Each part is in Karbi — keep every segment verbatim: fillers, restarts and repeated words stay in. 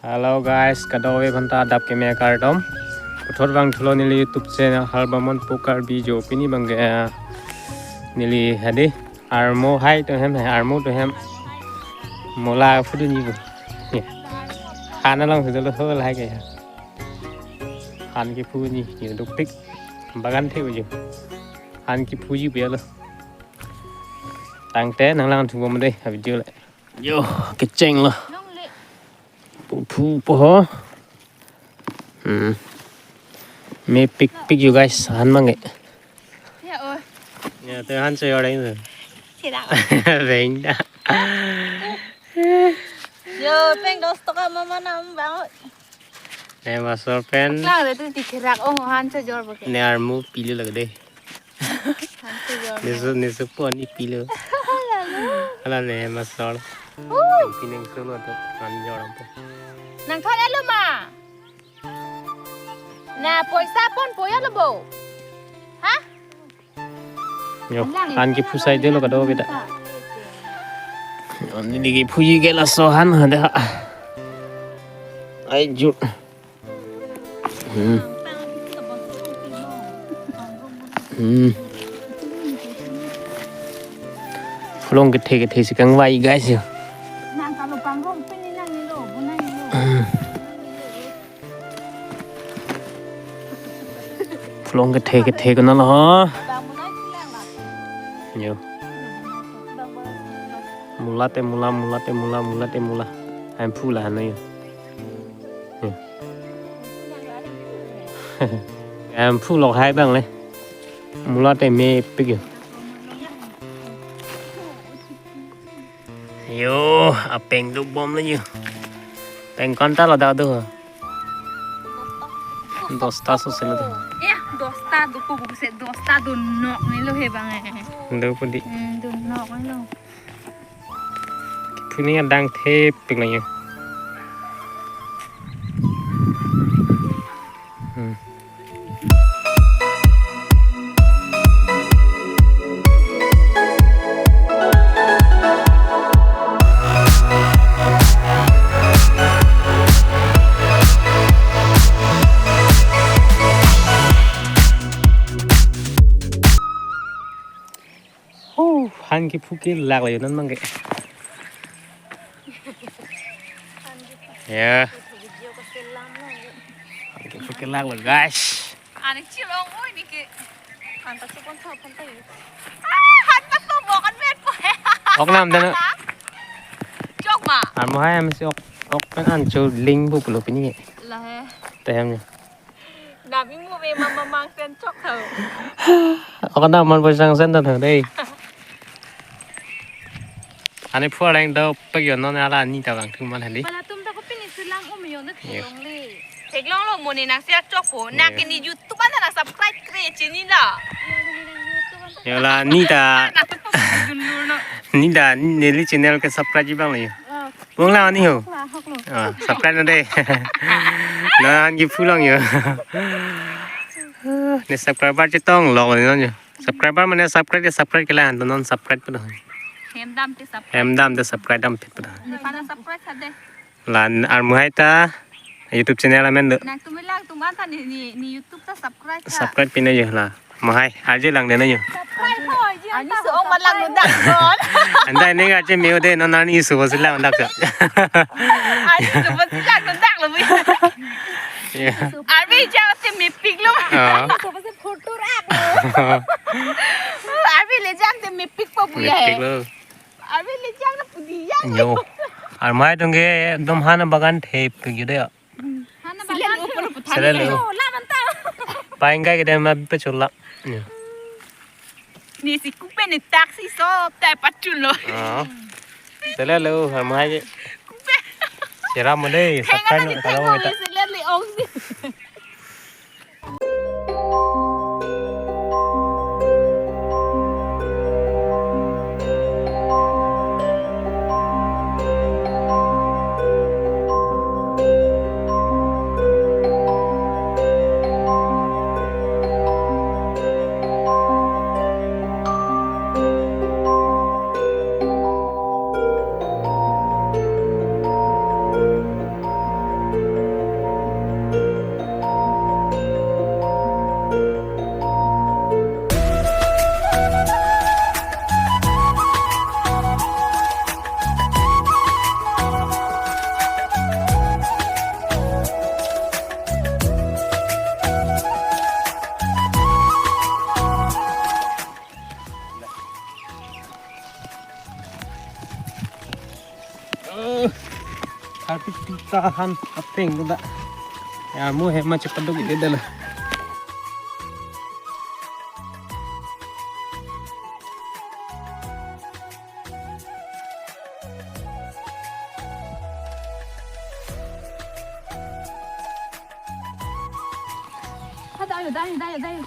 Hello guys, kadokave aphanta adap keme kardom. Puthot vangthulo neli YouTube channel Harbamon Pu Karbi jo. Pini abangke, eh, neli hadi armo hai to hem, hai armo to hem. Mula phu dunji pu. Ya. Han along sudah lo hol hai ke. Han kephuji, ya dopik. Bagan the uju. Han kephuji pu ya lo. Tangte nanglang thubom dei, ha video le. Yo, kecheng lo. Pu, pu, pu ho. Hmm. Mepikpik yo guys, han abangke. Ya, oh. Ya, te han chojor dei. Sila. Beng da. Yo, peng dos toka mama nam bang. Ne masor pen. Klang de tu di kerak ong han chojor bangke. Ne armo pilo lage dei. Han chojor. Nesu, nesu pon ipilo. Lalu. Ala ne masor. Uh. Pining solo tu anjor ampo. Nangthon elo ma. Na poisa pon poya lo bo. Ha? Yo, han kephu sai dei lo kadokave ta. Yo, neli kephuji ke laso han ha dei ha. Ai jut. Hmm. Hmm. Pulong kethe kethe si kangvai guys yo. Hmm. Pulong kethe kethe konat lo ho. Yo. Mula te mula, mula te mula, mula te mula. Amphu la hano yo. Hmm. Amphu lok hai abang le. Mula te mepik yo. Yo, apeng dobom lo yo. Peng konta lo dak do. Dosta so selo do. Ya, dosta do ko bukse dosta do nok ni lo he bang eh. Do pudi. Hmm, do nok ni lo. Puni adang thepik lo yo. Hmm. Oh, han kephu kelak lo yo non abangke. Ya. Han kephu kelak lo guys. Ani chirong oi neke. Han ta chupon thapon ta yo. Ah, han ta to bokan met po. Ok nam dana. Chok ma. Armo hai am si ok, ok pen an chu ling bu pulo pini. La he. Te hem ni. Nami mu ve mama mang sen chok tho. Ako na man po sang sen ta tho dei. Ani phu areng dopik yo non ala ni ta vangthu man hali. Pala tum ta ko pini selam um yo na. Yo. Theklong le. Theklong lo mo ne nang share chok po. Na. Yo. Ke ni YouTube an na subscribe kre chini la. Yo la ni ta. Na tu po dun dun no. Ni ta neli channel ke subscribe ji abang le yo. Oh. Bung la ni ho. Kla hok lo. Ah, subscribe na dei. Non kephu long yo. Ne subscriber chetong lok lo non yo. Subscriber mane subscribe ke subscribe ke la han to non subscribe po do. Hem dam te subscribe. Hem dam te subscribe dam pit po do. Ne pada subscribe sa dei. La armo hai ta YouTube channel amen do. Nang tum lang tum an ta ni, ni, ni YouTube ta subscribe sa. Subscribe pine yo la. Mo hai, arje lang dena yo. Subscribe ho, arje. Ani ta so ong subscribe. Malang lo dak don. Anta ini arje meo dei non ani isu bosi lang dak sa. Ani isu bosi lang lo dak lo bu. Ya. Arbi jam te mepik lo. Ah. Ani isu bosi photo rak lo. Arbi le jam te mepik po bu ya. Mepik lo. Arbi le jam na pudi ya. Yo. Armo hai tong ke ekdom han bagan thepik yo dei ya. Selen upor puthot. Selen lo. Oh, la manta. Paingkai kedam ma pe chula. Ya. Ni si kupe ni taxi so tai pachun lo. Ah. Selen lo, armo hai ke. Kupe. Sera mo dei, tenga subscribe na ni no, tenga kalau mo kita. Selen li ong si. Arpi pita han apeng do dak. Ya, mo hem ma chepaduk ide dala. Ah, dayo, dayo, dayo, dayo.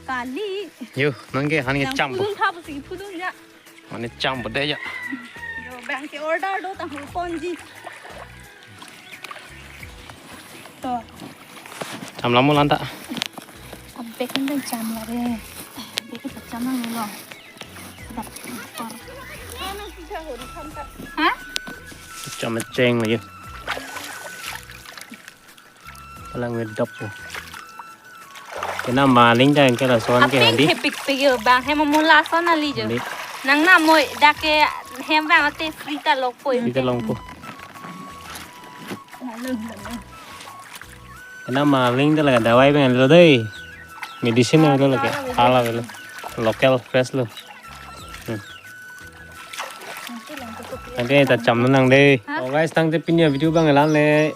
Kali. Yo, nang ke han ke yang champo. Phudun tha pusi phudun ya. Mane champo de ya. Yo, bang ke order do ta hu ponji. To. Cham lamo lanta. Abek kan cham la re. Abek ke cham lang lo. Ha? Cham cheng lagi. Kalang wedok po. Kena maling ta ke lason ke. Apeng hadi. Ke pikpik yo, bang hem mo lason ali jo. Hadi. Nang na moi dak ke hem bang ate free ta longpo. Free ta longpo. Lalu, lalu. Kena maling ta laga dawai bang lo dei. Medicine lo laga. Hala lo. Local fresh lo. Hmm. Nanti ta cham nang dei. Ha? Oh guys, tangte pini avideo bang lang le.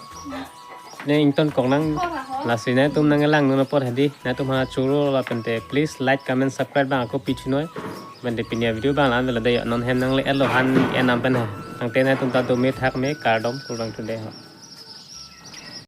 Ne ington kok nang. Lasi nangtum nanglang non apot hadi. Nangtum ha choro lapen te please like, comment, subscribe bang ako pichinoi. Lapen te pini avideo bang lang le dei, non hem nangle-etlo han enam pen ha. Tangte nangtum ta do me thak me kardom kurang today ha.